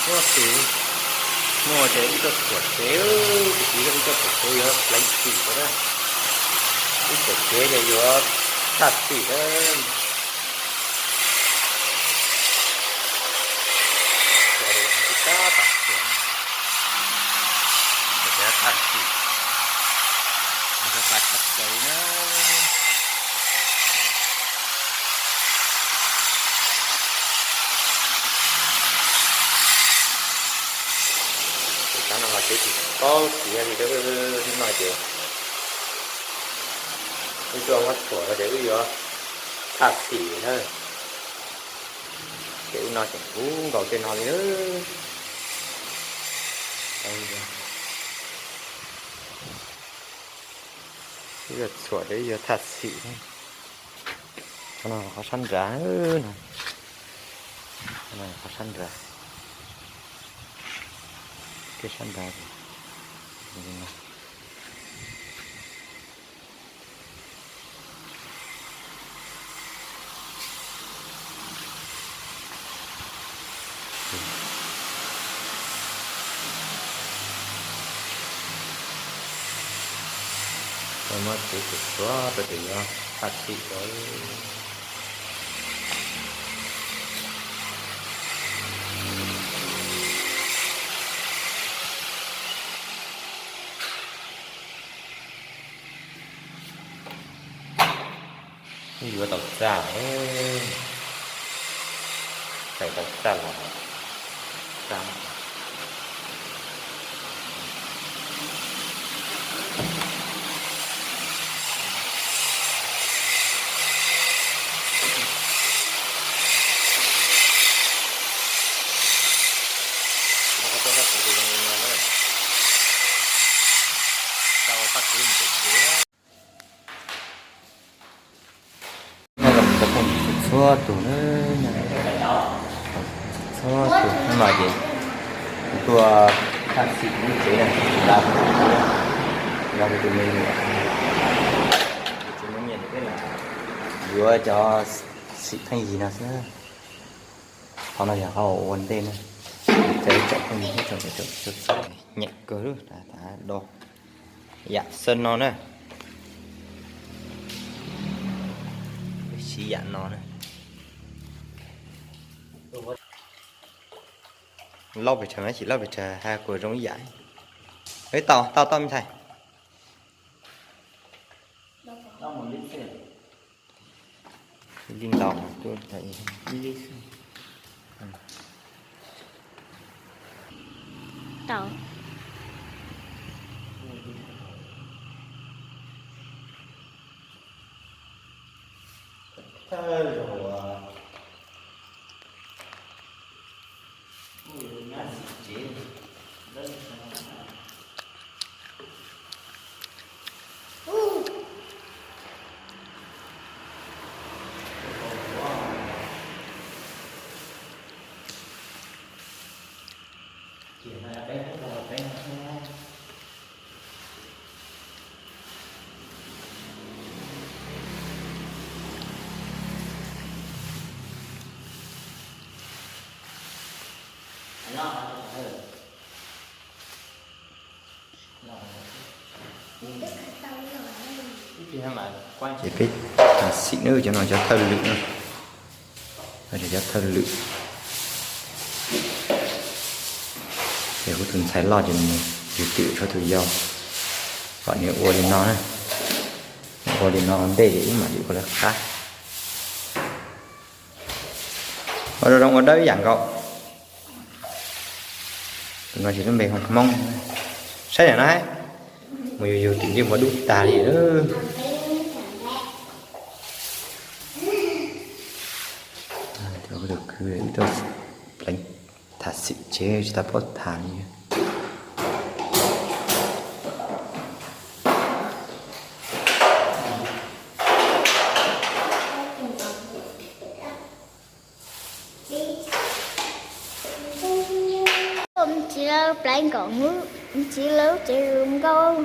Muaj tus muaj ces wb tuaj txhuam tsev, tus txiv wb tuaj txhuam tsev yuav pleev xim rau na. Wb txhuam tsev ces yuav tshaj xim na. Txhuam ces tshaj xim, nws rau pa tshaj plaws na. Ces tsam no los tsev tsis paub tiav li, hnub no ces wb tuaj muab txhuam rau ces wb yuav tshaj xim na. Ces wb no tseem kub nkaus tej no li. Wb yuav txhuam ces wb yuav tshaj xim. Qhov no qhov sab nrad no, qhov sab nrad, tej sab nrad. Muab txiv txhuam txhuam rau ces yuav tshaj xim rau. Wb yuav tau txaj, tau txaj los txaj. Txhua tus na, txhua tus no ces kuv tuaj tshaj xim lub tsev na, los tus me nyuam, tus me nyuam peb los yuav cov xim pheej yig no xwb. Qhov no yog qhov ua ntej na, cov ib tsoom pheej yig, ib tsoom, ib tsoom, ib tsoom, nyeem kawg lub, do yam xwb no na, siv yam no na. Lauj pes tsawg, tsis lauj pes tsawg, hais kuj zoo ib yam. Tau, tau, tau me ntxhais. Li ntau, tau. Ces peb tshaj xim na, cov no cov thawj lwm na. Cov thawj lwm, ces kuv tus ntxhais loj ces nws yug twm rau tus yau, kom nws ua li no na. Ua li no ua ntej ces wb mam li ua lawv qab. Ua zoo zoo ua dawb yam nkaus. Tus no ces lub npe hu Hmoob. Saib niam no, mus yug yug twm ntsej muag dub tag li. Tus kwv wb tuaj pleev tham xim tsev tsis tau paub tham li. Txiv lawv pleev nkaus, txiv lawv tsev zoo nkauj.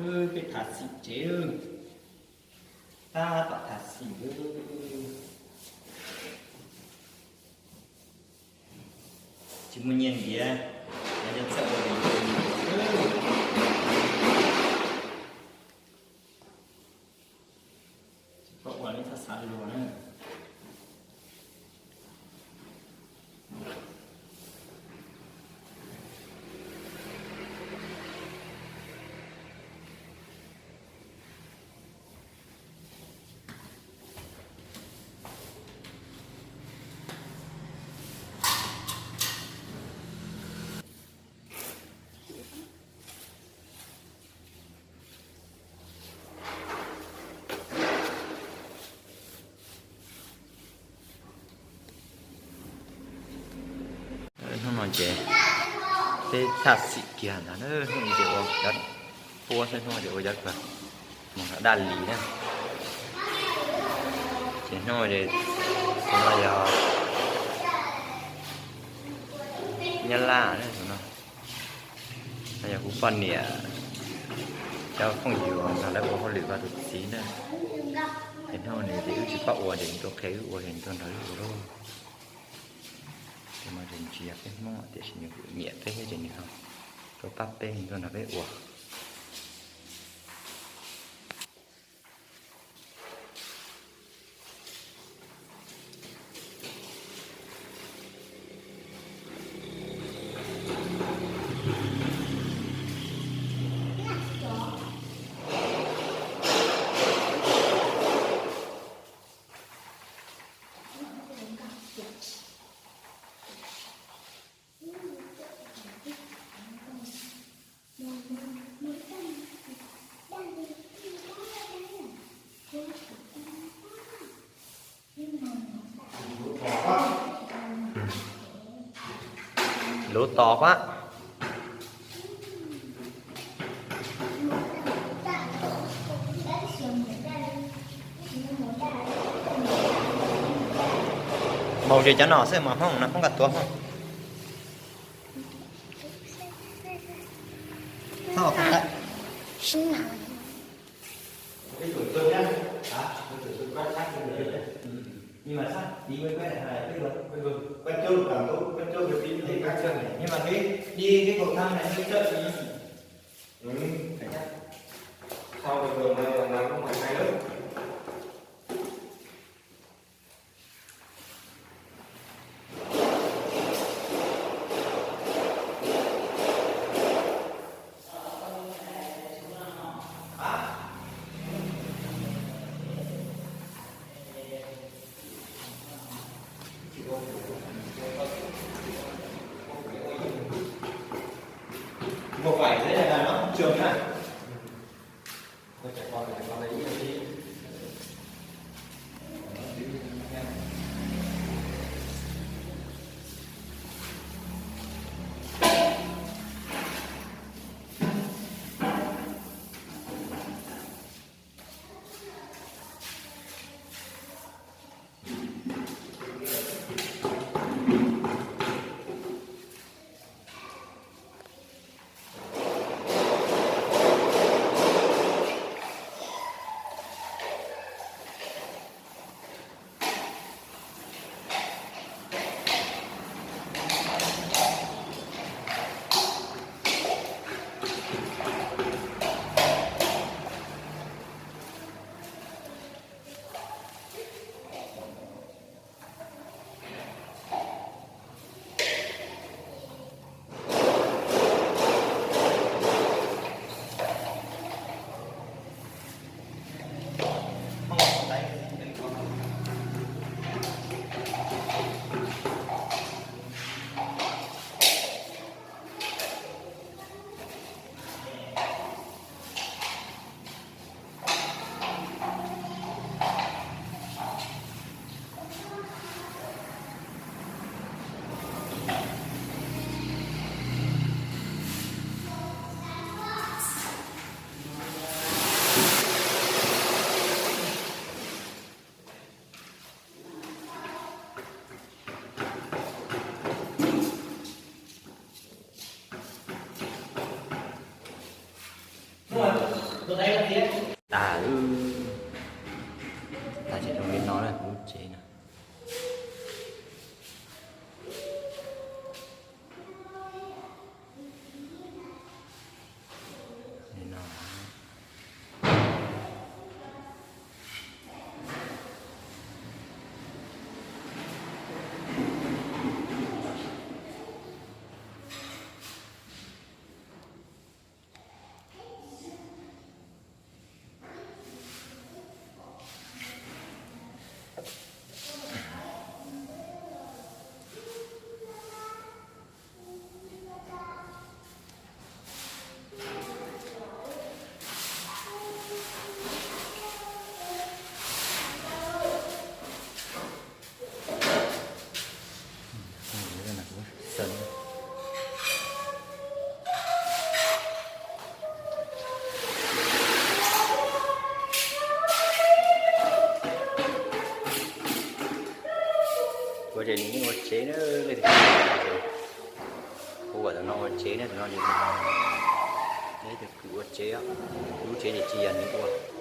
Peb tham xim tsev, tab tom tham xim, tsis muaj nyiaj ntiav, cov txawj ua, tsis paub ua li txhob xav luag na. Hnub no ces peb thaj xim kiag ntag na, hnub no ces ua cov puab xwb, hnub no ces ua cov kawg, mus daj lis na. Ces hnub no ces tus no yog Nyab Laj na, tus no, no yog kuv poj niam cov phooj ywg nrog lawv ua hauj lwm, tus txiv na. Ces hnub no ces wb tsis paub ua ces nws tuaj qhia wb ua ces nws tuaj nrog wb ua lauj. Tus no ces tsis yog peb Hmoob tiam sis nws kuj nyiam peb thiab ces nws ho tuaj pab peb, nws tuaj nrog peb ua. Luv tos pab. Maus ces cov no xwb mas Hmoob no poob koj tuav Hmoob. Tas lawm. Tas ces zoo li no na, kuv lub tsev na. Li no. Ua ces nws yeej ua tsev na, leej twg hu kom tus no ua tsev na, tus no nws, nws tus kwv ua tsev, lub tsev ces tsis yog nws ua.